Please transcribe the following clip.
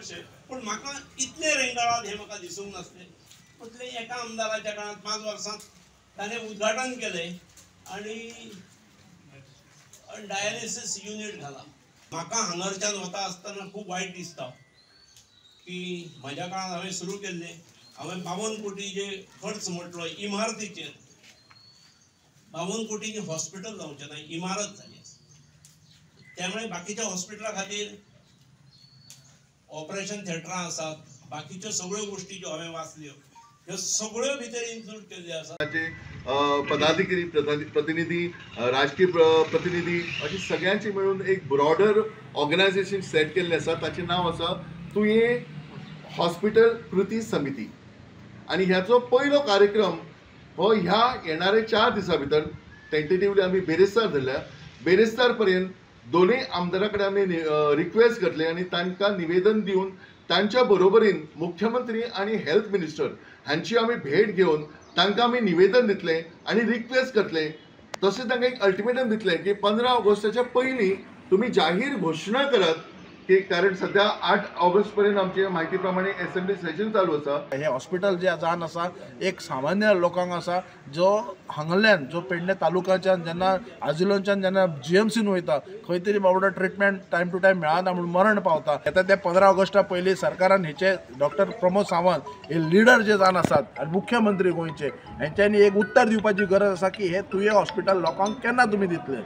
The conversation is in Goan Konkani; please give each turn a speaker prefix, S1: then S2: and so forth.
S1: अशें, पूण म्हाका इतले रेंगाळात हें म्हाका दिसूंक नासलें. म्हटलें एका आमदाराच्या काळांत 5 वर्सांत ताणें उद्घाटन केलें आनी डायलिसीस युनीट घाला. म्हाका हांगारच्यान वता आसतना खूब वायट दिसता की म्हज्या काळांत हांवें सुरू केल्लें, हांवें 52 कोटी जे खर्च म्हटलो इमारतीचेर, 52 कोटींनी हॉस्पिटल जावचें ना, इमारत जाली आसा. त्यामुळे बाकीच्या हॉस्पिटला खातीर ऑपरेशन थिएटरां आसात, बाकीच्यो सगळ्यो गोश्टी ज्यो हांवें वाचल्यो ह्यो सगळ्यो भितर इन्क्लूड केल्ल्यो आसात.
S2: पदाधिकारी, प्रतिनिधी, राजकीय प्रतिनिधी अशी सगळ्यांची मेळून एक ब्रॉडर ऑर्गनायझेशन सेट केल्लें आसा. ताचें नांव आसा तुयें हॉस्पिटल कृती समिती. आनी ह्याचो पयलो कार्यक्रम हो ह्या येणारे 4 दिसां भितर टेंटेटिवली आमी बेरेस्तार धरल्या. बेरेस्तार पर्यंत दोनूय आमदारा कडेन आमी रिक्वेस्ट करतले आनी तांकां निवेदन दिवन तांच्या बरोबरीन मुख्यमंत्री आनी हेल्थ मिनिस्टर हांची आमी भेट घेवन तांकां आमी निवेदन दितले आनी रिक्वेस्ट करतले. तशें तांकां एक अल्टिमेटम दितले की 15 ऑगस्टाच्या पयलीं तुमी जाहीर घोशणा करात की, कारण सध्या 8 ऑगस्ट पर्यंत आमचे म्हायती प्रमाणे असेंब्ली सेशन चालू आसा.
S3: हे हॉस्पिटल जे जावन आसा एक सामान्य लोकांक आसा जो हांगल्यान जो पेडणे तालुकाच्यान जेन्ना आजिलोनच्यान जेन्ना जीएमसीन वयता खंय तरी बाबडो ट्रिटमेंट टायम टू टायम मेळना म्हणून मरण पावता. आतां ते 15 ऑगस्टा पयलीं सरकारान हेचे डॉक्टर प्रमोद सावंत हे लिडर जे जावन आसात आनी मुख्यमंत्री गोंयचे हेंच्यांनी एक उत्तर दिवपाची गरज आसा की हे तुयें हॉस्पिटल लोकांक केन्ना तुमी दितले.